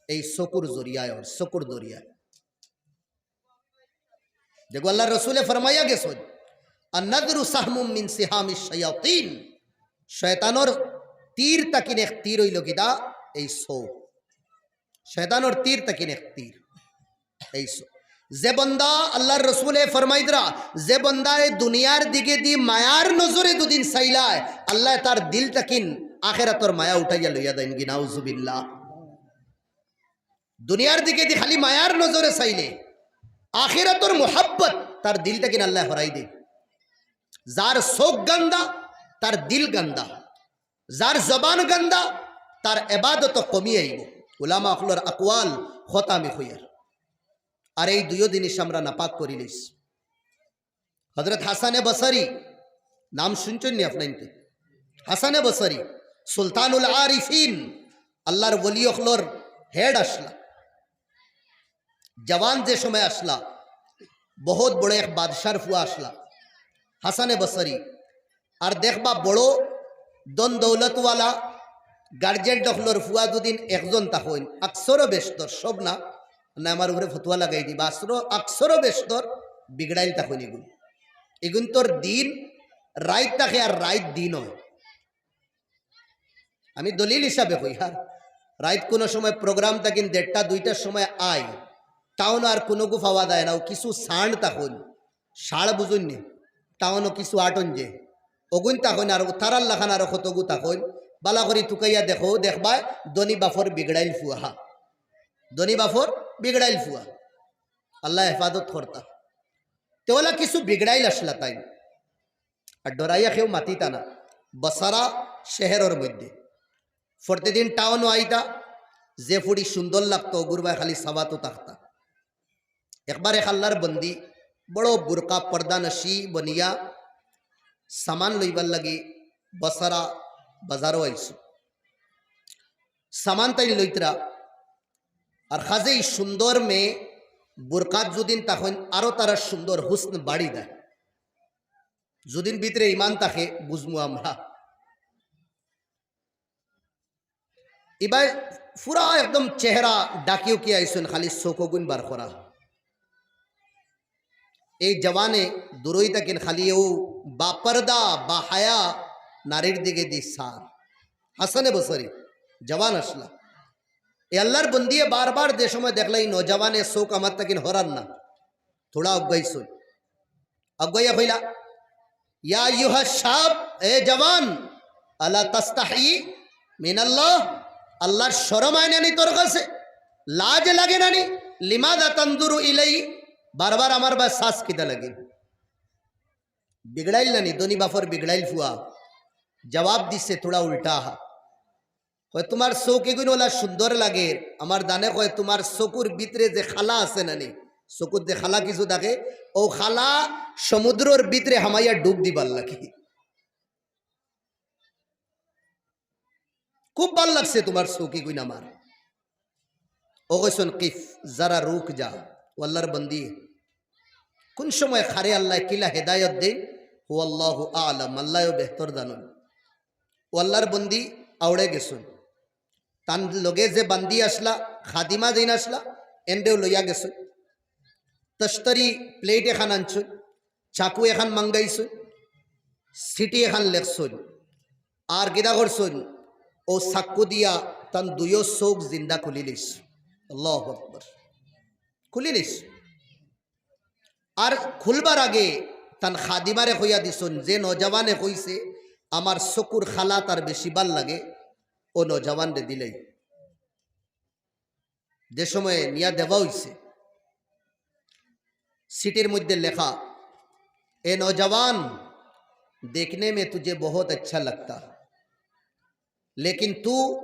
এই চকুর জরিয়ায় অর, চকুর জরিয়ায়। দেখো, আল্লাহর রসুলে ফরমাইয়া গেছইন, "আন-নাজরু সাহমুম মিন সিহামিশ শায়াতিন।" শয়তানর তীর তাকিন এক তীর অইলো কিতা? এই চউখ। শয়তানর তীর তাকিন এক তীর। এই স-, যে বন্দা, আল্লাহর রসুলে ফরমাইতরা, যে বন্দায় দুনিয়ার দিকে দি মায়ার নজরে যুদিন চাইলায়, আল্লায় তার দিল তাকিন আখেরাতর মায়া উঠাইয়া লইয়া দেইন গি, নাউজুবিল্লাহ। দুনিয়ার দিকে দি খালি মায়ার নজরে চাইলে আখেরাতর মোহাব্বত তার দিল তাকিন আল্লায় হরাই দেইন। যার চউখ গান্দা, তার দিল গান্দা। যার জবান গান্দা, তার এবাদত কমি আইবো। উলামা অকলর আকওয়াল, কথা আমি কইয়ার। আর এই দুইও জিনিস আমরা নাপাক করিলিছি। হযরত হাসানে বসরি, নাম শুনছইন নি আপনাইনতে? হাসানে বসরি, সুলতানুল আরিফিন, আল্লাহর ওলি অকলর head আছলা। জওয়ান যে সময় আছলা, বহুত বড় এক বাদশার ফুয়া আছলা, হাসানে বসরি। আর দেখবা, বড় ধন দৌলতওয়ালা গার্জেন অকলর ফুয়া যুদিন একজন থাকইন, আকসরো বেশতর, সব না, না আমার উপরে ফতুয়া লাগাই দিবা, আসরো, আকসরো বেশতর বিগড়াইল থাকইন। ইগুন, ইগুনতর দিন রাইত থাকে আর রাইত দিন অয়। আমি দলিল হিসাবে কই, আর রাইত কুনু সময় প্রোগ্রাম থাকিন দেড়টা দুইটার সময় আয়, টাউনো আর কুনুগু পাওয়া যায় না, অউ কিছু সান্ড থাকইন, ষাঁড় বুঝইন নি, টাউনো কিছু আটন যে, অগুইন থাকইন, আর তারার লাখান আরো কতগু থাকইন, বালা করি তুকাইয়া দেখো, দেখবায় ধনী বাফর বিগড়াইল ফুয়া, ধনী বাফর বিগড়াইল ফুয়া। আল্লায় হেফাজত করতা। তে অলা কিছু বিগড়াইল আছলা তাইন। আর ডরাইয়া কেউ মাতিতা না। বসরা শেহরর মধ্যে। ফরতেদিন টাউনো আইতা, যে ফুড়ি সুন্দর লাগতো, অগুর বায় খালি চাওয়াত থাকতা। একবার এক আল্লার বন্দি, বড় বুরকা পর্দানশি বনিয়া, সামান লইবার লাগি বসরা বাজারো আইছইন। সামান তাইন লইতরা, আর কাজেই সুন্দর মেয়ে বুরকাত যুদিন থাকইন, আরো তারার সুন্দর হুসন বাড়ি দেয়। যুদিন ভিতরে ইমান থাকে, বুঝমু আমরা। ইবায় পুরা একদম চেহারা ঢাকি উকি আইছইন, খালি চউখ অগুইন বার করা। এই জওয়ানে দূরই থাকিন, খালি অউ বাপর্দা, বাহায়া নারীর দিকেদি চার। হাসানে বসরি, জওয়ান আছলা। এই আল্লার বন্দিয়ে বারবার যে সময় দেখলা ই নওজওয়ানে চউখ আমার থাকিন হরার না, থুড়া আগুয়াইছইন। আগুয়াইয়া কইলা, "ইয়া আইয়ুহা শাব, এ জওয়ান, আলা তাস্তাহি মিনাল্লাহ, আল্লার শরম আয় না নি তোর কাছে? লাজ লাগে না নি? লিমাযা তানজুরু ইলাই, বারবার আমার বায় চাস কিতা লাগি?" বিগড়াইল না নি, ধনী বাফর বিগড়াইল ফুয়া। জওয়াব দিছে থুড়া উল্টা। কয়, "তুমার চউখ ইগুইন অলা সুন্দর লাগের, আমার জানে কয় তুমার চকুর ভিতরে যে কালা আছে না নি, চকুর যে কালা কিছু থাকে, অউ কালা সমুদ্রর ভিতরে হামাইয়া ডুব দিবার লাগি। খুব ভালা লাগছে তুমার চউখ ইগুইন আমার।" অউ কইছইন, "কিফ, যারা রুক যা।" ও আল্লার বন্দি, কুন সময় কারে আল্লায় কিলা হেদায়ত দেইন, হুয়াল্লাহু আ'লাম, আল্লায়ও বেহতর জানইন। ও আল্লার বন্দি আউড়ে গেছইন। তান লগে যে বান্দি আছলা, খাদিমা যেইন আছলা, এনরেও লইয়া গেছইন। তস্তরি প্লেট এখান আনছইন, চাকু এখান মাঙ্গাইছইন, চিঠি এখান লেখছইন, আর কিতা করছইন, অউ চাকু দিয়া তান দুইও চউখ জিন্দা খুলি লইছইন। আল্লাহু আকবার। খুলি লইছইন। আর খুলবার আগে তান খাদিমারে কইয়া দিছইন, "যে নওজওয়ানে কইছে আমার চকুর কালা তার বেশি ভালা লাগে, অউ নওজওয়ানরে দিলাই।" যে সময় নিয়া দেওয়া অইছে, চিঠির মধ্যে লেখা, "এ নওজওয়ান, দেখনে মে তুঝে বহুত আচ্ছা লাগতা, লেকিন তু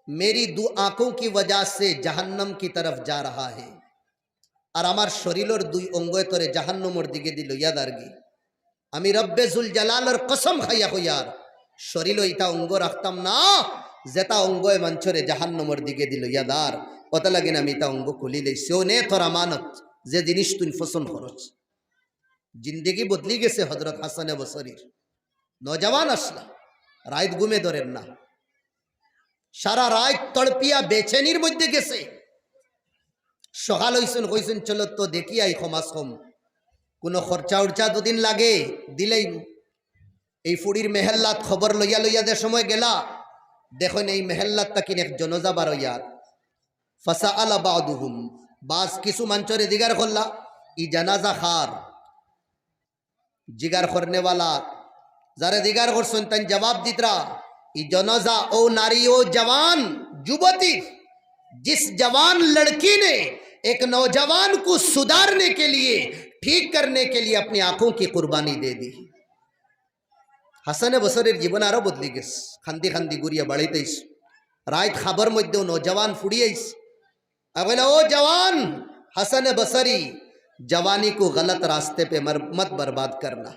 মেরি দু আঁখোঁ কি ওয়াজা সে জাহান্নাম কি তরফ জা রাহা হে।" আর আমার শরীলর দুই অঙ্গয় তোরে জাহান্নামর দিকেদি লইয়া যারগি। আমি রব্বে জুল জালালর কসম খাইয়া কইয়ার, শরীলো ইতা অঙ্গ রাখতাম না, যেতা অঙ্গয় মানষরে জাহান্নামর দিকেদি লইয়া যার। অতা লাগিন আমি ইতা অঙ্গ খুলি লইছি। অউ নে তোর আমানত, যে জিনিস তুই পছন্দ করস। জিন্দেগি বদলি গেছে হজরত হাসানে বসরির। নওজওয়ান আছলা, রাইত ঘুমে ধরের না, সারা রাইত তড়পিয়া বেচেনির মধ্যে গেছে। সকাল অইছইন, কইছইন, "চলো তো দেখি আই, কমাস কম কুনু খরচা উরচা দুদিন লাগে, দিলাইমু।" এই ফুড়ির মেহেল্লাত খবর লইয়া লইয়া যে সময় গেলা, দেখইন এই মেহেল্লাত থাকিন এক জনাজা বার অইয়ার। ফাসাআলা বা'দুহুম, বাজ কিছু মানষরে জিগার করলা, "ই জানাজা কার?" জিগার করনেওয়ালা যারে জিগার করছইন, তাইন জবাব দিতরা, "ই জনাজা অউ নারী, অউ জওয়ান যুবতী, জিস জওয়ান লড়কি নে এক নওজওয়ান কো সুধারনে কে লিয়ে, ঠিক করনে কে লিয়ে আপনি আঁখোঁ কি কুরবানি দে দি।" হাসানে বসরির জীবন আরো বদলি গেছে। কান্দি কান্দি ঘুরিয়া বাড়িত আইছইন। রাইত খাবর মধ্যেও নওজওয়ান ফুড়ি আইছে। আর কইলা, "ও জওয়ান, হাসানে বসরি, জওয়ানি কো গলত রাস্তে পে মর-, মত বরবাদ করনা।"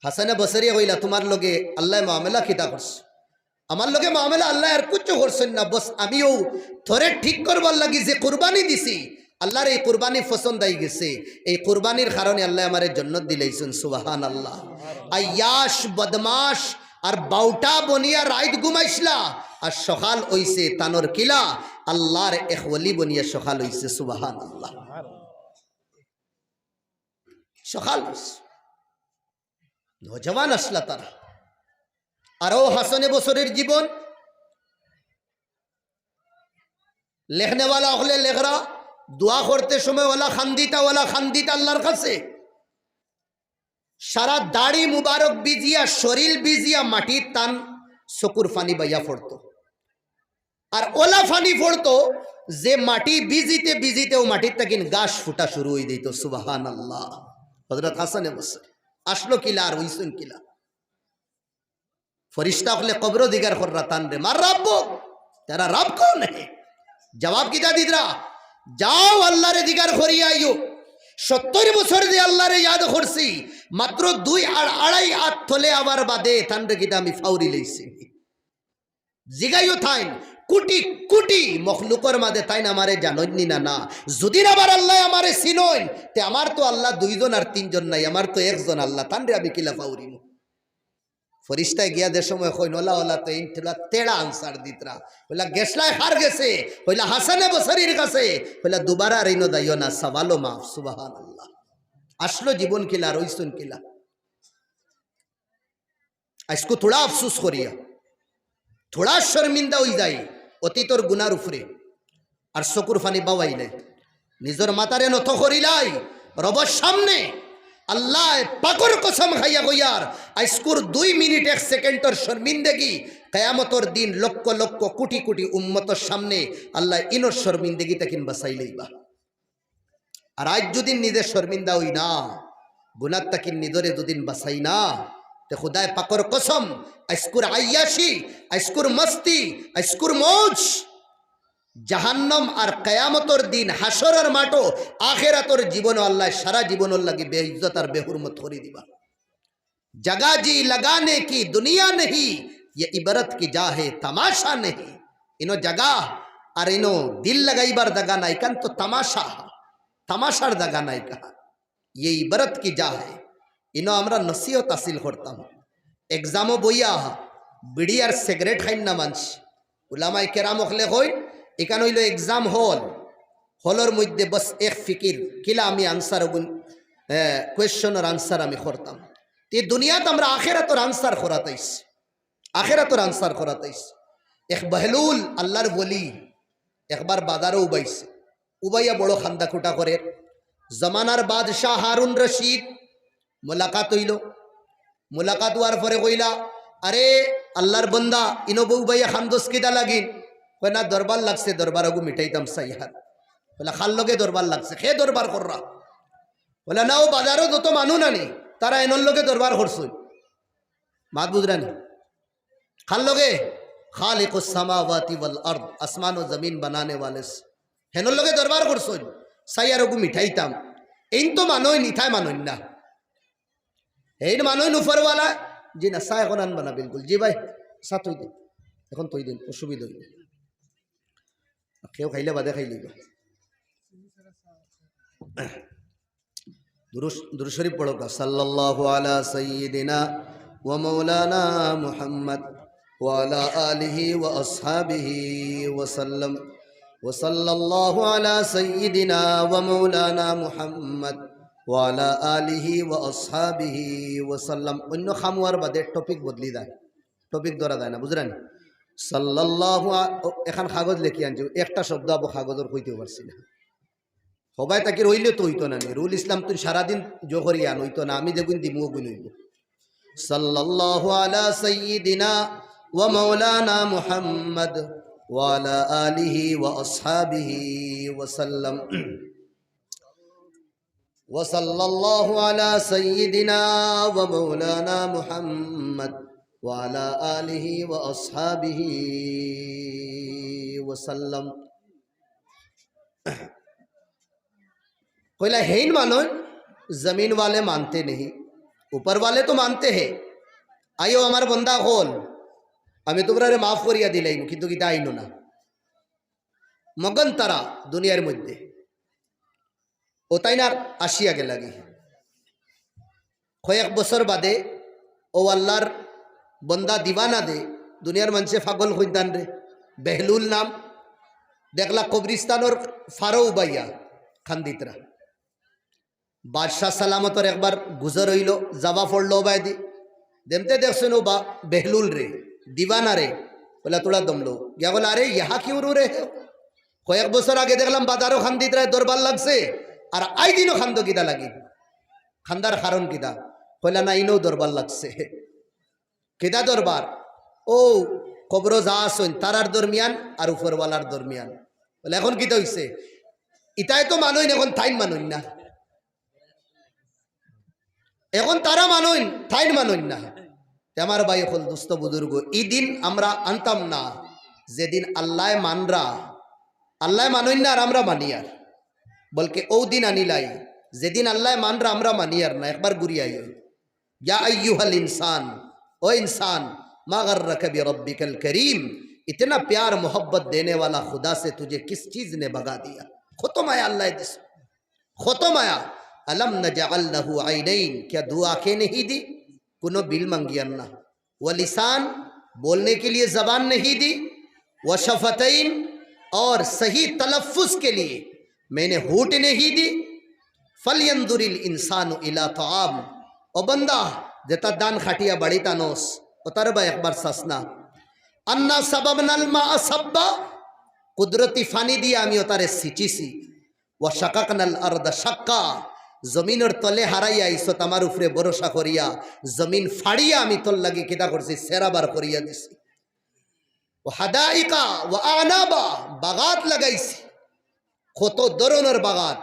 হাসানে বসরিয়ে কইলা, "তুমার লগে আল্লায় মামলা কিতা করছে?" "আমার লগে মামলা আল্লায় আর কুচ্ছু করছইন না, বস আমি অউ তোরে ঠিক করবার লাগি যে কুরবানি দিছি, আল্লাহর এই কুরবানি পছন্দ আই গেছে, এই কুরবানির কারণে আল্লায় আমারে জন্নত দিলাইছইন। সুবহানাল্লাহ। আইয়াশ, বদমাশ আর বাউটা বনিয়া রাইত ঘুমাইছলা, আর সকাল অইছে তানর কিলা, আল্লাহর এক ওলি বনিয়া সকাল অইছে। সুবহানাল্লাহ। সকাল অইছে। নওজোয়ান আছলা তারা। আর অউ হাসানে বসরির জীবন, লেখনেওয়ালা অকলে লেখরা, দোয়া করতে সময় অলা কান্দিতা, অলা কান্দিতা আল্লাহর কাছে। সারা দাড়ি মুবারক ভিজিয়া, শরীর ভিজিয়া মাটিত তান চকুর পানি বাইয়া পড়তো। আর অলা পানি পড়তো যে মাটি ভিজিতে ভিজিতে অউ মাটির থাকিন ঘাস ফুটা শুরু অই যাইতো। সুবহানাল্লাহ। হযরত হাসানে বসরি আছলো কিলা আর অইছইন কিলা। ফিরিস্তা অকলে কবরো জিগার কররা তানরে, "মান রাব্বুক? তেরা রব কৌন হে?" জবাব কিতা দিতরা? "যাও আল্লাহরে জিগার করিয়া আইও। সত্তইর বছর যে আল্লাহরে ইয়াদ করছি, মাত্র দুই আর আড়াই আত তলে আবার বাদে তানরে কিতা আমি ফাউরি লইছি।" জিগাইও তাইন, কুটি কুটি মখলুকর মাঝে তাইন আমারে জানইন নি না, না। যুদি আবার আল্লায় আমারে চিনইন, তে আমার তো আল্লাহ দুইজন আর তিনজন নাই, আমার তো একজন আল্লাহ, তানরে আমি কিলা ফাউরিমু? ফিরিস্তায় গিয়া যে সময় কইন, "অলা, অলা তো এইন তেড়া, তেড়া answer দিতরা।" কইলা, "গেছলায় কার গেছে?" কইলা, "হাসানে বসরির কাছে।" কইলা, "দুবারা আর ইনো যাইও না, সওয়ালো মাফ।" সুবহানাল্লাহ। আছলো জীবন কিলা, রইছইন কিলা। আইজকু থুড়া আফসুস করিয়া, থুড়া শর্মিন্দা অই যাই অতীতর গুনার উপরে, আর চকুর পানি বাওয়াইলাই, নিজর মাথারে নত করিলাই রবর সামনে। আল্লাহ পাকর কসম খাইয়া কইয়ার, আইজকুর দুই মিনিট এক সেকেন্ডর শর্মিন্দেগি কিয়ামতর দিন লক্ষ লক্ষ কুটি কুটি উম্মতর সামনে আল্লাহ ইনর শর্মিন্দেগি থাকিন বাঁচাইলাইবা। আর আইজ যুদি নিজে শর্মিন্দা অই না, গুনার থাকিন নিজরে যুদি বাঁচাই না, তে খুদায় পাকর কসম, আইজকুর আইয়াশি, আইজকুর মস্তি, আইজকুর মৌজ, জাহান্নাম আর কিয়ামতর দিন হাশরর মাঠো, আখেরাতর জীবনও আল্লাহ সারা জীবনর লাগি বেইজ্জত আর বেহুরমত করি দিবা। জাগা জি লাগানে কি দুনিয়া নেহি, ইয়ে ইবরত কি জা হে, তামাশা নেহি। ইনো জাগা আর ইনো দিল লাগাইবার জাগা নায়, ইখান তো তামাশা, তামাশার জাগা নায় ইখান। ইয়ে ইবরত কি জা হে, ইনো আমরা নসিহত হাসিল করতাম। এক্সামো বইয়া বিড়ি আর সিগারেট খাইন না মানষে। উলামায়ে কেরাম অকলে কইন, ইখান অইলো এক্সাম হল, হলর মধ্যে বস এক ফিকির, কিলা আমি আনসার অগুন, এ, কোয়েশনর আনসার আমি করতাম। তে দুনিয়াত আমরা আখেরাতর আনসার করাত আইছি, আখেরাতর আনসার করাত আইছি। এক বহলুল আল্লাহর ওলি একবার বাজারো উবাইছে, উবাইয়া বড় কান্দা-কুটা করের। জমানার বাদশাহ হারুন রশিদ মোলাকাত অইলো। মোলাকাত অওয়ার পরে কইলা, "আরে আল্লাহর বন্দা, ইনো বউ উবাইয়া কান্দস কিতা লাগিন?" কয়, "না, দরবার লাগছে, দরবার অগু মিটাইতাম চাইয়ার।" কইলা, "কার লগে দরবার লাগছে? কে দরবার কররা?" কইলা, "না, অউ বাজারো যত মানুষ আনি, তারা এনর লগে দরবার করছইন।" মাত বুঝরা নি? কার লগে? খালিকুস সামাওয়াতি ওয়াল আরদ, আসমান ও জমিন বানানে ওয়ালে সে। হেনর লগে দরবার করছইন, চাইয়ার অগু মিটাইতাম। এইন তো মানইন, ইতায় মানইন না। এইন মানইন উপরওয়ালা। জি না, চা এখন আনবা না বিলকুল। জি ভাই, চা থই দেইন, এখন থই দেইন, অসুবিধা অইবো। কেউ খাইলে বাদে খাইলিবা। দুরুশ-, দুরুদ শরীফ পড়ো কা, সাল্লাল্লাহু আলা সাইয়্যিদিনা ওয়া মাওলানা মুহাম্মদ ওয়া আলা আলিহি ওয়া আসহাবিহি ওয়া সাল্লাম। ওয়া সাল্লাল্লাহু আলা সাইয়্যিদিনা ওয়া মাওলানা মুহাম্মদ ওয়া আলা আলিহি ওয়া আসহাবিহি ওয়া সাল্লাম। অন্য খামুয়ার বাদে টপিক বদলি যায়, টপিক ধরা যায় না, বুঝরা নি? সাল্লাল্লাহু আ-, ও, এখান কাগজ লেখি আনছি, একটা শব্দ আবো কাগজর কইতেও পারছি না। হবায় তাকি রইলে তো অইতো না নি। রুল ইসলাম তুই সারাদিন জো করি আন, অইতো না। আমি যেগুন দিমু অগুন অইবো। সাল্লাল্লাহু আলা সাইয়্যিদিনা ওয়া মাওলানা মুহাম্মদ ওয়া আলা আলিহি ওয়া আসহাবিহি ওয়া সাল্লাম। ওয়া সাল্লাল্লাহু আলা সাইয়্যিদিনা ওয়া মাওলানা মুহাম্মদ ওয়া আলা আলিহি ওয়া আসহাবিহি ওয়া সাল্লাম। কইলা, "হেইন মানইন, জমিন ওয়ালে মানতে নেহি, উপর ওয়ালে তো মানতে হে। আইও আমার বন্দা অকল, আমি তুমরারে মাফ করিয়া দিলাইমু, কিন্তু কিতা আইনো না।" মগন তারা দুনিয়ার মধ্যে। অউ তাইন আর আসিয়া গেলাগি। কয়েক বছর বাদে অউ আল্লার বন্দা দিওয়ানা দে, দুনিয়ার মানষে পাগল কইন তানরে, বেহলুল নাম, দেখলা কবরিস্তানর ফারো উবাইয়া কান্দিতরা। বাদশা সালামতর একবার গুজর অইলো, যাওয়া পড়লো বায়দি। দেমতে দেখছইন অউ বা-, বেহলুলরে, দিওয়ানারে, কইলা থুড়া দমলো। গিয়া কইলা, "আরে, ইহা কিউ রু রে হে? কয়েক বছর আগে দেখলাম বাজারো কান্দিতরায়, দরবার লাগছে, আর আইদিনও কান্দো কিতা লাগি? কান্দার কারণ কিতা?" কইলা, "না, ইনও দরবার লাগছে।" কিতা দরবার? অউ কবরো যা আছইন, তারার দরমিয়ান আর উপরওয়ালার দরমিয়ান। বলে, "এখন কিতা অইছে? ইতায় তো মানইন, এখন তাইন মানইন না। এখন তারা মানইন, তাইন মানইন না।" তে আমার ভাই অকল, দুস্ত বুজুর্গ, ই দিন আমরা আনতাম না, যেদিন আল্লায় মানরা, আল্লায় মানইন না আর আমরা মানিয়ার। বলকে অউ দিন আনিলাই, যেদিন আল্লায় মানরা আমরা মানিয়ার না। একবার ঘুরি আইও। ইয়া আইয়ুহাল ইনসান, ও ইনসান, মা গাররাকা বিরাব্বিকাল করিম, ইতনা প্যার মোহব্বত দেনে ওয়ালা খুদা সে তুঝে কিস চিজ নে ভগা দিয়া? কত মায়া আল্লায় দিছে, কত মায়া। আলাম নাজআল লাহু আইনাইন, কিয়া দু আঁখেঁ নেহি দি? কুনু বিল মাঙ্গিয়ার না। ওয়া লিসান, বোলনে কে লিয়ে জবান নেহি দি। ওয়া শাফাতাইন, অর সহি তলফুজ কে লিয়ে मैंने होंठ नहीं दी। ফালইয়ানজুরিল ইনসানু ইলা তাআম। ও বান্দা, যেতা ধান কাটিয়া বাড়িত আনস, অতার বা একবার চাস না। আন্না সাবাবনাল মাআ সাব্বা, কুদরতি পানি দিয়া আমি অতারে সিঁচিছি। ওয়া শাকাকনাল আরদা শাক্কা, জমিনর তলে হারাইয়া আইছত আমার উপরে ভরসা করিয়া, জমিন ফাড়িয়া আমি তোর লাগি কিতা করছি, সেরা বার করিয়া দিছি। ওয়া হাদাইকা ওয়া আনাবা, বাগাত লাগাইছি, কত ধরনর বাগাত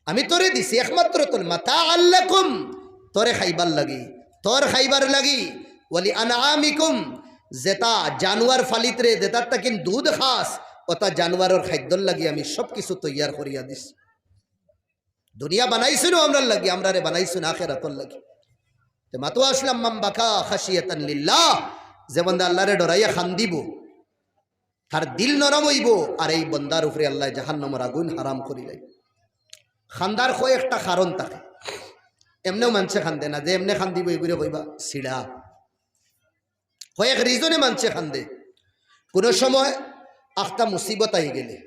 আমি তোরে দিছি, একমাত্র তোর, মাতাআল লাকুম, তোরে খাইবার লাগি, তোর খাইবার লাগি, ওয়ালি আনআমিকুম, যেতা জানোয়ার ফালিতরে, যেতার তাকিন দুধ খাস, অতা জানোয়ারর খাদ্যর লাগি আমি সব কিছু তৈয়ার করিয়া দিছি। দুনিয়া বানাইছইন আমরার লাগি, আমরারে বানাইছইন আখেরাতর লাগি। তে মাতো আসলাম, মান বাকা খাশিয়াতান লিল্লাহ, যে বান্দা আল্লারে ডরাইয়া কান্দিবো, তার দিল নরম অইবো, আর এই বন্দার উপরে আল্লায় জাহান্নামর আগুন হারাম করিলাইবো। কান্দার কয়েকটা কারণ থাকে। এমনেও মানষে কান্দে না, যে এমনে কান্দিবো, ইগুরে কইবা ছিড়া। কয়েক reason-এ মানষে কান্দে। কুনু সময় আখতা মুসিবত আইগেলে,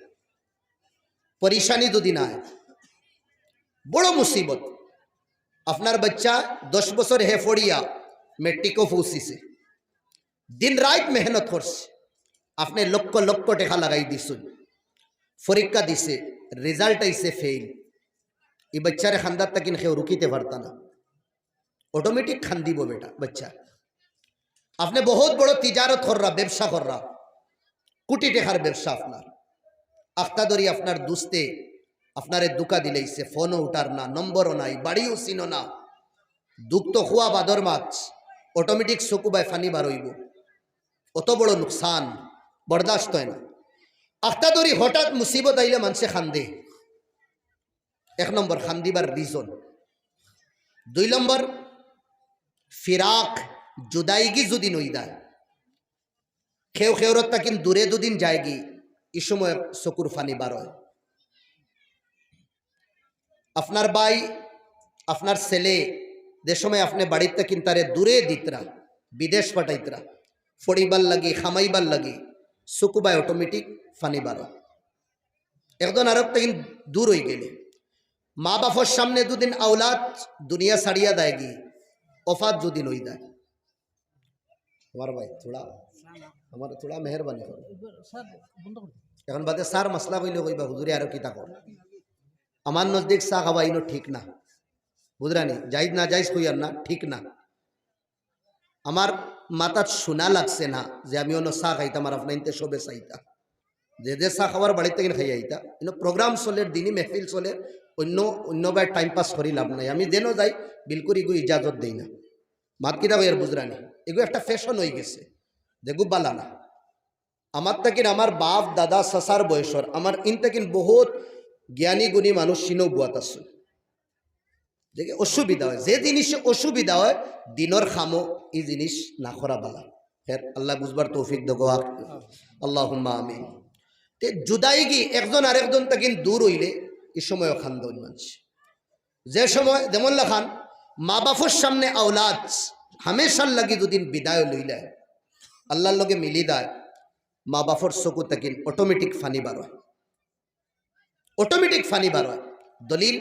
পরিশানি যুদি নায়, বড় মুসিবত। আপনার বাচ্চা দশ বছর হে পড়িয়া মেট্রিকো পৌঁছিছে, দিন রাইত মেহনত করছে, আপনে লক্ষ লক্ষ টেকা লাগাই দিছইন, পরীক্ষা দিছে, result আইছে fail, ই বাচ্চারে কান্দার তাকিন কেউ রুকিতে পারতা না, automatic কান্দিবো বেটা, বাচ্চা। আপনে বহুত বড় তিজারত কররা, ব্যবসা কররা, কোটি টেকার ব্যবসা আপনার, আখতা ধরি আপনার দুস্তে আপনারে ধুকা দিলাইছে, ফোনও উঠার না, নম্বরও নাই, বাড়িও চিনো না, দুখ তো খুয়া বাদর মাছ, automatic চকুবায় পানি বার অইবো। অত বড় নুকসান বরদাস্ত অয় না। আখতা ধরি হঠাৎ মুসিবত আইলে মানষে কান্দে। এক নম্বর কান্দিবার reason। দুই নম্বর, ফিরাক, জুদাইগি যুদি নইদায়, কেউ কেউরর তাকিন দূরে দুদিন যায়গি, ই সময় চকুর পানি বার অয়। আপনার ভাই, আপনার ছেলে, যে সময় আপনে বাড়ির তাকিন তারে দূরে দিতরা, বিদেশ পাঠাইতরা, পড়িবার লাগি, কামাইবার লাগি, চকুবায় automatic পানি বার অয়। একজন আরক তাকিন দূর অইগেলে, মা বাপর সামনে দুদিন আওলাদ দুনিয়া ছাড়িয়া দেয়গি, ওফাত দুদিন অইদায়। আমার ভাই, থুড়া, আমার থুড়া মেহেরবানি করো। এখন বাদে সার মাসলা কইলে কইবা, "হুজুরে আরো কিতা কর?" আমার নজদিক চা খাওয়া ইনো ঠিক না, বুঝরানি? জাইজ না জাইজ কইয়ার না, ঠিক না। আমার মাথাত শুনা লাগছে না যে আমি অনো চা খাইতাম আর আপনাইন্তে সবে চাইতা। যে যে চা খাওয়ার বাড়িত তাকিন খাইয়া আইতা, ইনো program চলের, দিনই মেহফিল চলের, অন্য, অন্য বায় time pass করি লাভ নাই। আমি যেনো যাই, বিলকুল ইগু ইজাজত দেই না। মাত কিতা কইয়ার বুঝরানি? ইগু একটা fashion অইগেছে, যেগু বালা না। আমার তাকিন আমার বাপ, দাদা, চাচার বয়সর, আমার ইন তাকিন বহুত জ্ঞানী গুণী মানুষ চিনো বুয়াত আছে। যে অসুবিধা অয়, যে জিনিসে অসুবিধা অয়, দিনর কামো ই জিনিস না করা বালা। হের আল্লায় বুঝবার তৌফিক দেউক। আল্লাহুম্মা আমিন। তে জুদাইগি, একজন আরেকজন তাকিন দূর অইলে, ই সময়ও কান্দইন মানষে। যে সময় যেমন লাখান মা বাপর সামনে আওলাদ হামেশার লাগি যুদি বিদায় লইলে, আল্লাহর লগে মিলি যায়, মা বাপর চকু থাকি অটোমেটিক পানি বার অয়, অটোমেটিক পানি বার অয়। দলিল,